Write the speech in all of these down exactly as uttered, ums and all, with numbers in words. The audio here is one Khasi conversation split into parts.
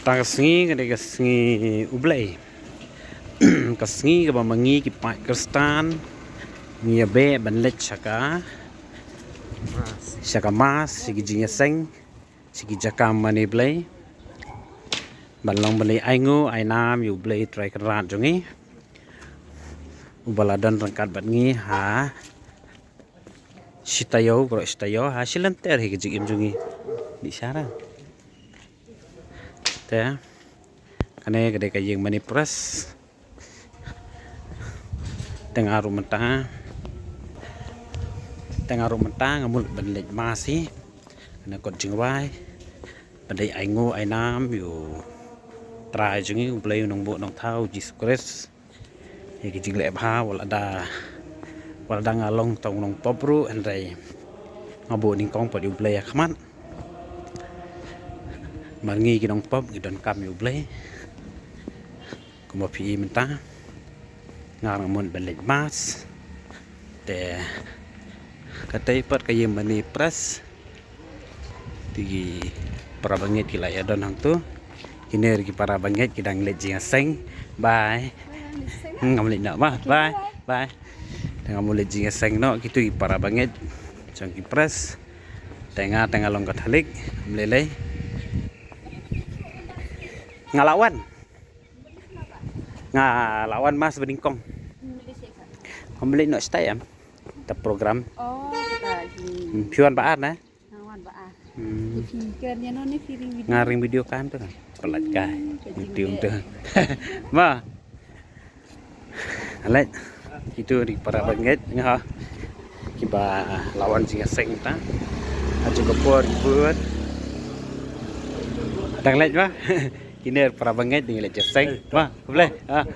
Tang ka sngi ka dei ka sngi U Blei. Ka sngi kaba ma ngi ki paid Khristan ngi ïa beh ban leit sha ka, sha ka mass, sha ki jingïaseng, sha ki jaka mane Blei, ban long ban leit ai nguh ai nam ïa U Blei Trai Kynrad jong ngi, uba la don ryngkat bad ngi ha shi taïew baroh shi taïew, ha shi lynter hi ka jingim jong ngi. Dih sha ra. Te kane ka dei ka ïing mane pres. Te nga ruh mynta, te nga ruh mynta nga mut ban leit mass hi. Kane kot jingrwai ban leit ai nguh ai nam ïa U Trai jong ngi, U Blei U Nongbuh Nongthaw Jisu Khrist, ïa ki jingleh bha. Wat lada, wat lada nga long tang u nongpop ruh, hynrei nga buh nyngkong pat ïa U Blei ha khmat. Mar ngi ki nongpop ngi donkam ïa U Blei. Kumba phi i mynta nga ruh nga mut ban leit mass. Te katei pat ka ïing mane pres. Te ki para bangeit ki la ïa don hangto. Kine ruh ki para bangeit ki dang leit jingïaseng. Bye. Ngam leit noh ba. Bye. Bye. Te nga mut leit jingïaseng noh, kito ki para bangeit jong ki pres. Te nga, te nga long Katholik. Ngam lei lei. Nga la wan. Nga la wan mass ba nyngkong. Ngam leit noh shatai em. Te program. Oh, kata lagi. Hmm, phi wan ba ar na? Nga wan ba ar. Hmm. Te phi kren ïa no ne phi ring video? Nga ring video kam tu kan. Pelat kai. Hmm, ka YouTube tu. Ma. Alright. Kito ruh ki para bangeit nga. Kiba la wan jingïaseng ta. Ha jong ka por ki bun. Dang leit ba. Kine para bangeit dang leit jingïaseng. Ma, khublei. Ha.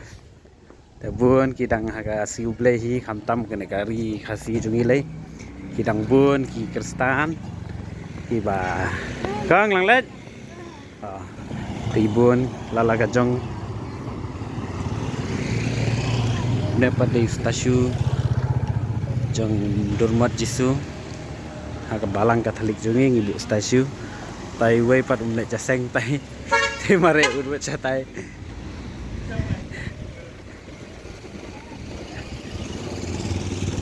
Te bun ki dang ha ka sngi U Blei hi, khamtam kane ka ri Khasi jong ngi lei. Ki dang bun ki Khristan kiba kong lang leit. Ah, te bun la la ka jong. Ne pat dei statue jong Durmot Jisu. Ha ka balang Katholik jong ngi ngi buh statue. Tai wei pat um leit jingïaseng tai. Te mareh u wet shatai.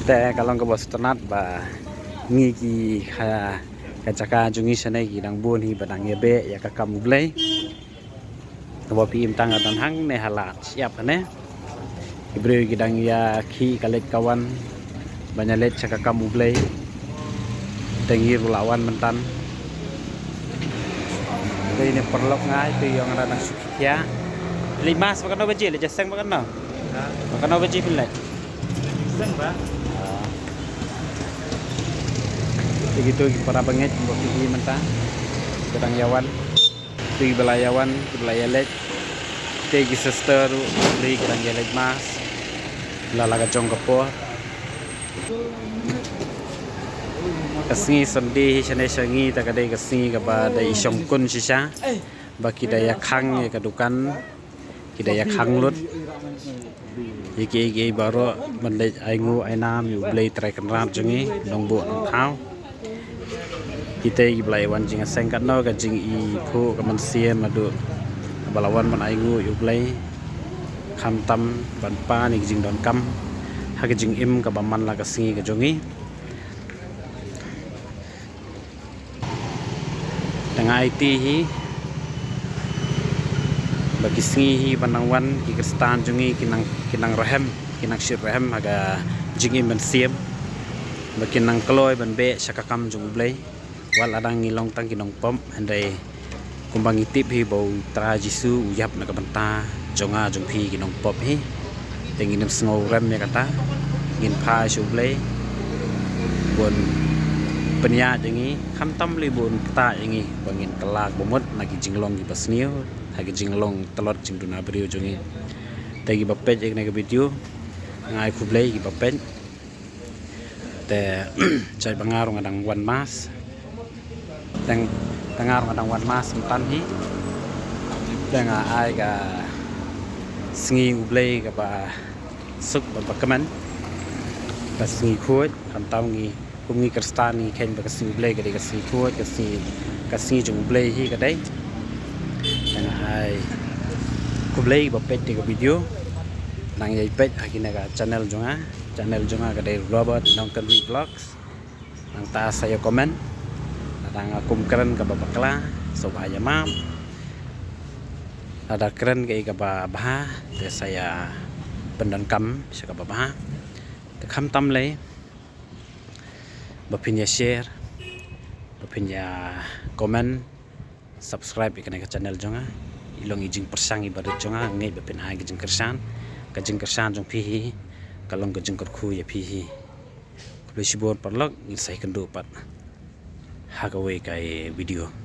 Te ka long kaba sngewtynnat ba ngi ki ha ka jaka jong ngi shane ki dang bun hi ba dang ïa beh ïa ka kam U Blei. Kaba phi im tang ka dang hangne ha lad shyiap hangne. Ki briew ki dang ïa khih ka leit ka wan ban ïa leit sha ka kam U Blei. Te ngi ruh la wan mynta. Te ne paralok nga ïa tu ïong nga dang shu khia. Leit mass ba katno baje, leit jingïaseng ba katno? Ha? Ba katno baje phi leit? Seng ba? Ah. Te kito ki para bangeit ba phi i mynta. Ki dang ïa wan. Te kiba la ïa wan, kiba la ïa leit. Te ki sister ruh, ki dang ïa leit mass. La la ka jong ka por. Ka sngi Sunday hi shane sha ngi te ka dei ka sngi kaba dei i shongkun shisha. Ba ki da ïa khang ïa ka dukan. Ki da ïa khang lut. Ïa kiei kiei baroh ban leit ai nguh ai nam ïa U Blei Trai Kynrad jong ngi, Nongbuh Nongthaw. Kitei kiba la ïa wan jingïaseng katno ka jingïaphuh ka mynsiem naduh ba la wan ban ai nguh ïa U Blei. Khamtam ban pan ïa ka jingdonkam ha ka jingim kaba man la ka sngi ka jong ngi. Tang ai ti hi ba ki sngi hi ba nang wan ki Khristan jong ngi ki nang, ki nang rhem, ki nang shit rhem ha ka jingim mynsiem. Ba ki nang kloi ban beh sha ka kam jong U Blei. Wat la dang ngi long tang ki nongpop, hynrei kumba ngi tip hi ba U Trai Jisu u ïap na ka bynta jong nga jong phi ki nongpop hi. Te ngin ym sngew rem ïa kata. Ngin phai sha U Blei. Bun pynïaid ïa ngi, khamtam lei bun ktah ïa ngi ba ngin kylla ba mut na ki jinglong kiba sniew ha ki jinglong tlot jingduna briew jong ngi. Te kiba peit ïa kane ka video, nga ai khublei kiba peit. Te jait ba nga ruh nga dang wan mass. Te nga ruh nga dang wan mass mynta hi. Te nga ai ka sngi U Blei kaba suk bad ba kmen. Ka sngi khuid, khamtam ngi kum ngi Khristan ngi kheiñ ba ka sngi U Blei ka dei ka sngi khuid, ka sngi, ka sngi jong U Blei hi ka dei. Te Hai. Khublei ba peit ïa ka video. Nang ïai peit ha kane ka channel jong nga. Channel jong nga ka dei Robert Nongkynrih Vlogs. Nangta sa ïa comment. Lada nga kum kren kaba bakla, sngewbha ïa map. Lada kren kaei kaba bha, te sa ïa pyndonkam sha kaba bha. Te khamtam lei ba phin ïa share, ba phin ïa comment, subscribe ïa kane ka channel jong nga. I long i jingpyrshang iba rit jong nga, ngeit ba phin ai ka jingkyrshan. Ka jingkyrshan jong phi hi ka long ka jingkyrkhu ïa phi hi. Khublei shibun paralok, ngin sa ïakynduh pat ha kawei ka video.